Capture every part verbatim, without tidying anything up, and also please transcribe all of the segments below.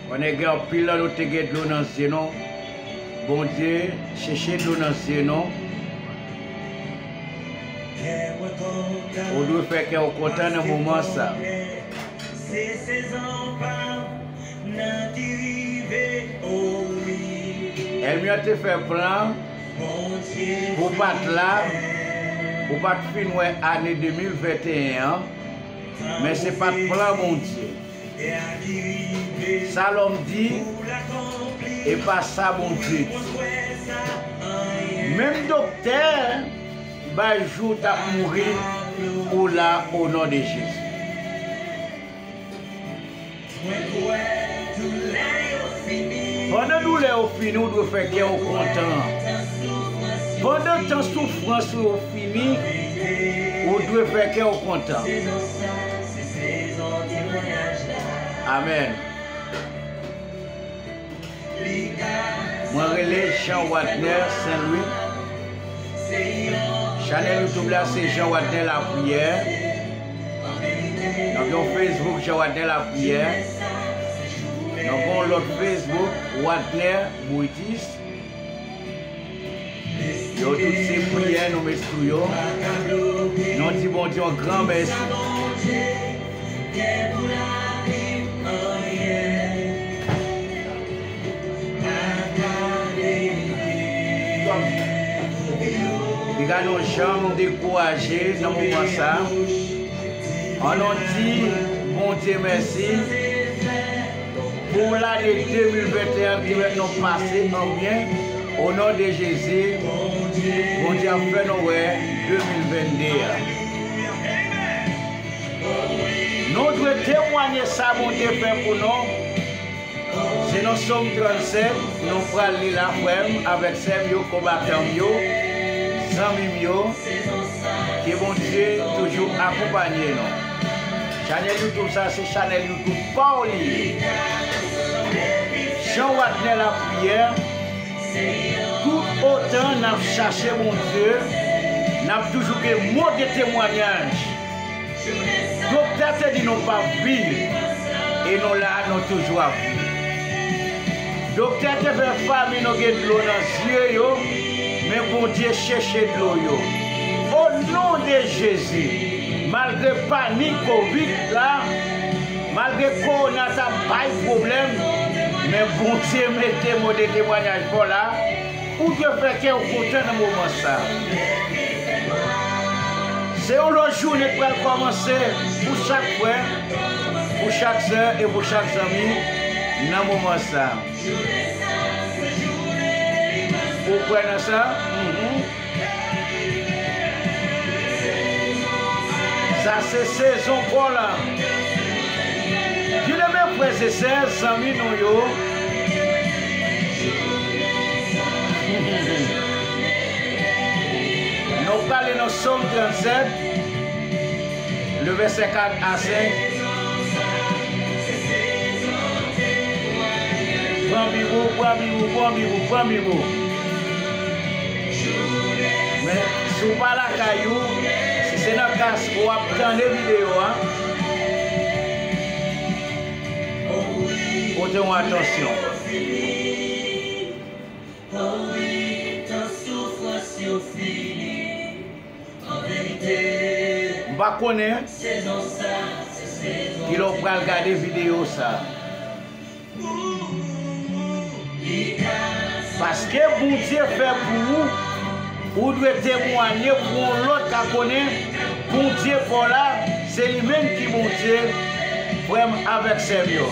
Konnen gen anpil nan nou te gen dlo nan zye nou. Bondye chèche dlo nan zye nou. Ou dwe fè kè w kontan nan moman sa. Ènmi an te fè plan pou w pa t la, pou w pa t fin wè ane de mil venteyen an, men se pa t plan Bondye. Sa lòm di, e pa sa Bondye di. Menm doktè bay jou w t ap mouri, ou la, o non de Jezi. Pandan doulè yo fini, ou dwe fè kè w kontan. Pandan tan soufrans ou yo fini, ou dwe fè kè w kontan. Amèn. Mwen rele Jean Wadner Saint Louis. Chanèl YouTube la se Jean Wadner Lapriyè. Nou gen yon Facebook Jean Wadner Lapriyè. Nou gen yon lòt Facebook Wadner Brutus. Yo tout se priyè nou met sou yo. Nou di Bondye yon gran mèsi. Piga nou janm dekouraje nan moman sa. Ann nou di Bondye mèsi pou lane de mil venteyen ki pèmèt nou pase an byen. O non de Jezi, Bondye ap fè nou wè de mil vennde a. Nou dwe temwanye sa Bondye fè pou nou. Se nan Sòm trannsèt, nou pral li la, frè m avèk sè m yo, konbatan m yo, zanmi m yo, ke Bondye toujou akonpanye nou. Chanèl YouTube sa, se chanèl YouTube pa w li ye. Jean Wadner Lapriyè, tout otan n ap chache Bondye, n ap toujou gen mo de temwanyaj. Doktè te di nou p ap viv, e nou la, nou toujou ap viv. Doktè te fè fanmi nou gen dlo nan zye yo, men Bondye chèche dlo yo. O non de Jezi, malgre panik kovid la, malgre kowona t ap bay pwoblèm, men Bondye mete mo de temwanyaj pa w la, ou dwe fè kè w kontan nan moman sa. Se yon lòt jounen k pral kòmanse pou chak frè, pou chak sè e pou chak zanmi nan moman sa. Ou kwè nan sa? Mhm. Sa se sezon pa w la. Byeneme frè e sè, zanmi nou yo, nou prale nan Sòm trannsèt, le vèsè kat a senk. Pran Bib ou, pran Bib ou, pran Bib ou, pran Bib ou. Men, si w pa lakay ou, si se nan kas ou w ap tande videyo a, pote yon atansyon. M pa konnen kilè w pral gade videyo sa. Paske Bondye fè pou ou, ou dwe temwanye pou yon lòt ka konnen Bondye pa w la, se li menm ki Bondye, frè m avèk sè m yo.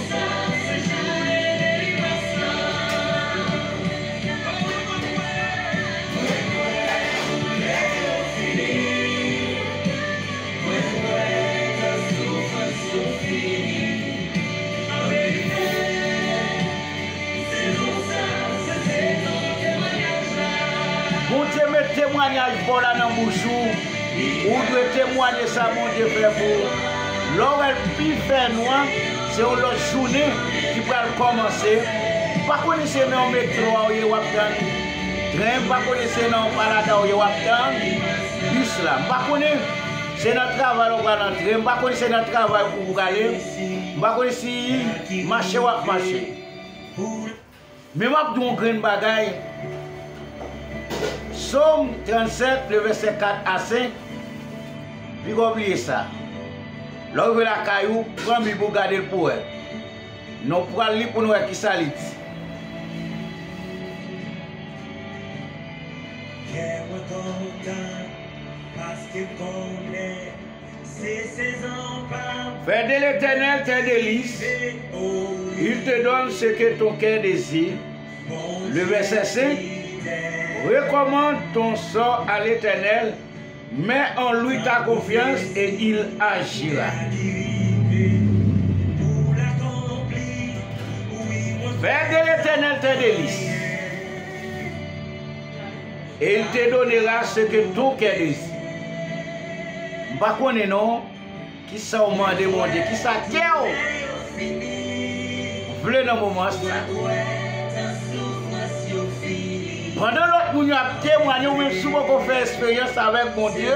Bondye met temwanyaj pa w la nan bouch ou. Ou dwe temwanye sa Bondye fè pou ou. Lè w wè l pi fè nwa, se yon lòt jounen ki pral kòmanse. M pa konnen se nan yon metwo a w ye w ap tann tren, m pa konnen se nan yon palata w ye w ap tann bis la. M pa konnen se nan travay ou pral antre, m pa konnen se nan travay ou prale, m pa konnen si mache w ap mache. Men m ap di w yon grenn bagay. Sòm trannsèt, le vèsè kat a senk, piga w bliye sa. Lè w rive lakay ou, pran Bib ou, gade l pou wè. Nou pral li pou nou wè kisa li di. Kè mwen kontan, paske m konnen se sezon pa m. Fais de l'Éternel tes délices, il te donne ce que ton cœur désire. Le verset cinq, recommande ton sort à l'Éternel, mets en lui ta confiance et il agira. Fais de l'Éternel tes délices, et il te donnera ce que ton cœur désire. M pa konnen non, kisa w mande Bondye, kisa kè w vle nan moman sa. Pandan lòt moun yo ap temwanye, ou menm si w poko fè eksperyans avèk Bondye,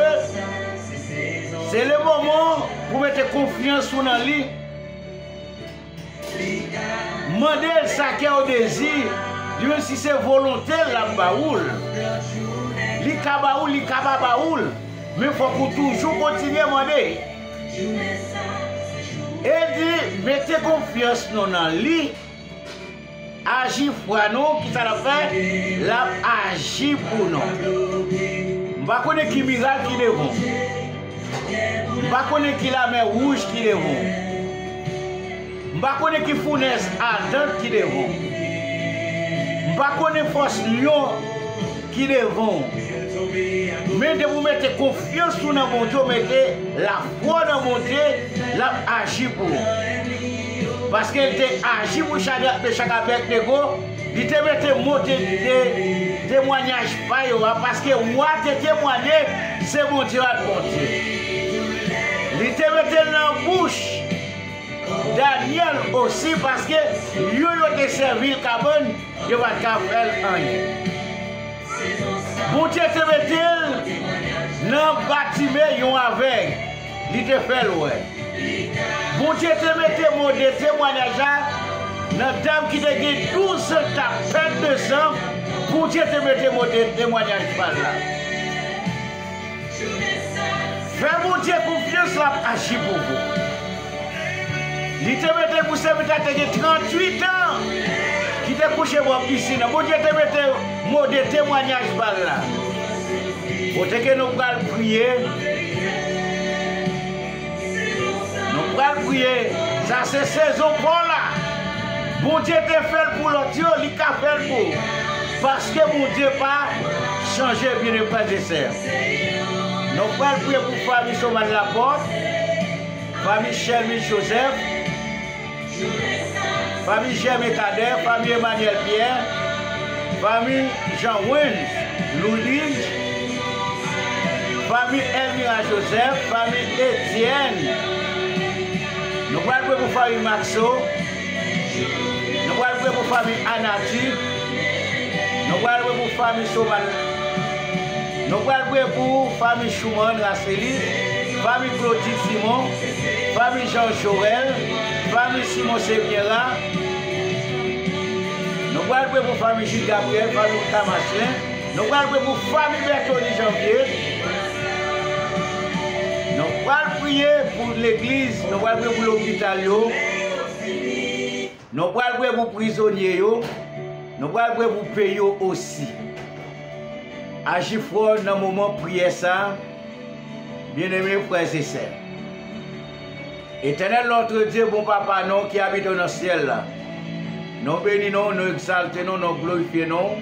se le moman pou mete konfyans ou nan li. Mande l sa kè w dezi, li menm si se volonte l l ap ba ou l. Li ka ba ou l, li ka pa ba ou l, men fòk ou toujou kontinye mande. E l di, mete konfyans nou nan li, aji fwa nou, kisa l ap fè? L ap aji pou nou. M pa konnen ki mirak ki devan w. M pa konnen ki lamè wouj ki devan w. M pa konnen ki founèz adan ki devan w. M pa konnen fòs lyon ki devan w. Men depi w mete konfyans ou nan Bondye, w mete lafwa w nan Bondye, l ap aji pou ou. Paske l te aji pou Chadrak, Mechak, Abèdnego, li te mete mo de, de temwanyaj pa yo a, paske wa te temwanye se Bondye a, Bondye. Li te mete l nan bouch Danyèl osi, paske yo, yo te sèvi l kabann, yo pa t ka fè l anyen. Bondye te mete l nan Batime, yon avèg, li te fè l wè. Bondye te mete mo de temwanyaj la nan dam ki te gen douz an k t ap pèd de san, Bondye te mete mo de temwanyaj pa l la. Fè Bondye konfyans, l ap aji pou ou. Li te mete l pou sèvitè te gen tranntuit an, ki te kouche bò pisin nan. Bondye te mete mo de temwanyaj pa l la. Kote ke nou pral priye, nou pral priye. Sa se sezon pa w la. Bondye te fè l pou lòt yo, li ka fè l pou ou. Paske Bondye pa chanje, byeneme frè e sè. Nou pral priye pou fanmi Soman Lapòt, fanmi Chèlmi Joseph, fanmi Jèmi Kadè, fanmi Emmanuel Pierre, fanmi Jean Wens Louis, fanmi Elmira Joseph, fanmi Etienne. Nou pral priye pou fanmi Maxo. Nou pral priye pou fanmi Anati. Nou pral priye pou fanmi Soman. Nou pral priye pou fanmi Chouman Raselis, fanmi Claudie Simon, fanmi Jean Jorel, fanmi Simon Seviera. Nou pral priye pou fanmi Jude Gabriel, fanmi Lucas Marcelin. Nou pral priye pou fanmi Bertony Janvier. Nou pral priye pou legliz, nou pral priye pou lopital yo. Nou pral priye pou prizonye yo. Nou pral priye pou peyi yo osi. Aji fò nan moman priyè sa, byeneme frè e sè. Etènèl, notre Dieu, bon Papa nou ki abite nan syèl la, nou beni nou, nou egzalte nou, nou glorifye nou.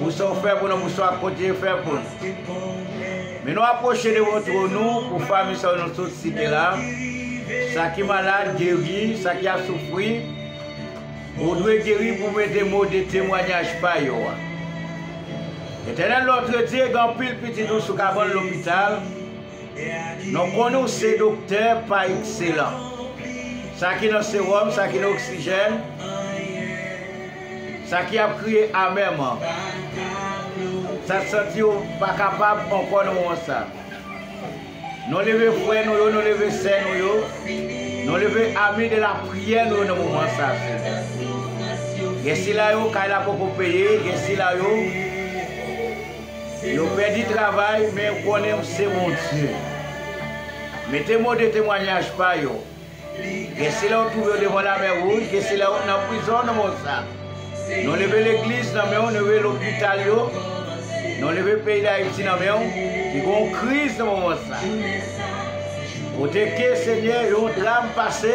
Pou sa w fè pou nou, pou sa w ap kontinye fè pou nou. Men nou apwoche devan twòn ou pou fanmi sa yo nou sot site la. Sa ki malad, geri. Sa ki ap soufri, ou dwe geri pou mete mo de temwanyaj pa yo a. Etènèl, notre Dieu, gen anpil pitit ou sou kabann lopital. Nou konnen w se doktè pa ekselan. Sa ki nan sewòm, sa ki nan oksijèn, sa ki ap kriye amèman, sa k santi yo pa kapab ankò nan moman sa. Nou leve frè nou yo, nou leve sè nou yo, nou leve ami de lapriyè nou yo nan moman sa, Senyè. Gen sila yo, kay la poko peye, gen sila yo, yo pèdi travay, men yo konnen w se Bondye. Mete mo de temwayaj pa yo. Gen sila yo twouve yo devan lamè wouj, gen sila yo nan prizon nan moman sa. Nou leve legliz nan men w, nou leve lopital yo, nou leve peyi Dayiti nan men w, ki gen yon kriz nan moman sa. Kote ke, Senyè, yon dram pase,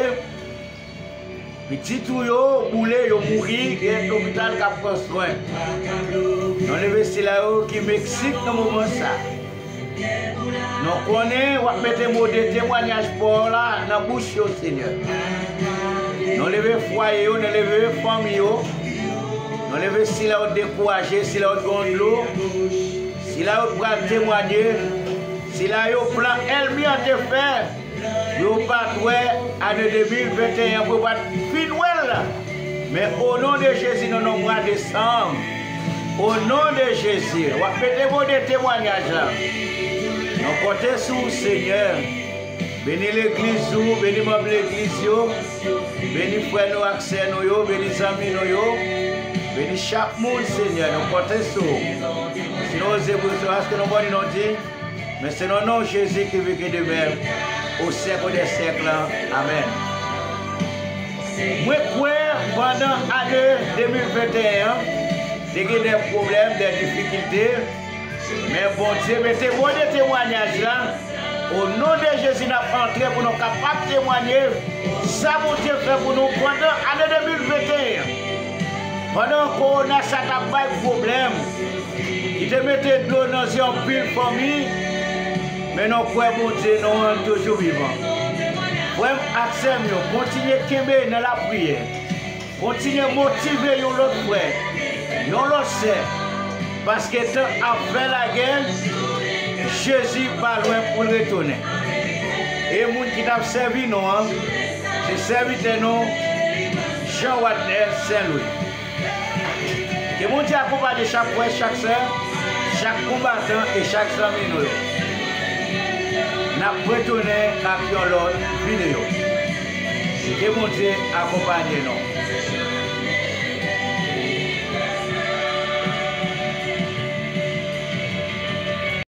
pitit ou yo boule, yo mouri, gen lopital k ap pran swen. Nou leve sila yo ki Meksik nan moman sa. Nou konnen w ap mete mo de temwayaj pa w la nan bouch yo, Senyè. Nou leve fwaye yo, nou leve fanmi yo. Nou leve sila yo dekouraje, sila yo gen dlo, sila yo pral temwaye, sila yo plan ènmi an te fè pou yo pa t wè ane de mil venteyen an, pou yo pa t fin wè l. Men o non de Jezi, nou nan mwa desanm. O non de Jezi, w ap mete mo de temwayaj la. Nou konte sou ou, Senyè. Beni legliz ou, beni manm legliz yo, beni frè nou ak sè nou yo, beni zanmi nou yo, beni chak moun, Senyè, nou konte sou ou. Si nou oze priye, paske nou konn nou di, men se nan non Jezi ki viv, ki demè o syèk dè syèk la. Amèn. Mwen kwè pandan ane de mil venteyen an, te gen de pwoblèm, de difikilte, men Bondye mete mo de temwayaj la. O non de Jezi, n ap antre pou nou kapab temwaye sa Bondye fè pou nou pandan ane de mil venteyen an. Pandan kowona sa t ap bay pwoblèm, ki te mete dlo nan zye anpil fanmi, men nou kwè Bondye nou an toujou vivan. Frè m ak sè m yo, kontinye kenbe nan lapriyè. Kontinye motive yon lòt frè, yon lòt sè, paske tan ap fè lagè, Jezi pa lwen pou l retounen. E moun ki t ap sèvi nou an, se sèvitè nou, Jean Wadner Saint Louis. Ke Bondye akonpaye chak frè, chak sè, chak konbatan e chak zanmi nou yo. N ap retounen ak yon lòt videyo. Ke Bondye akonpaye nou.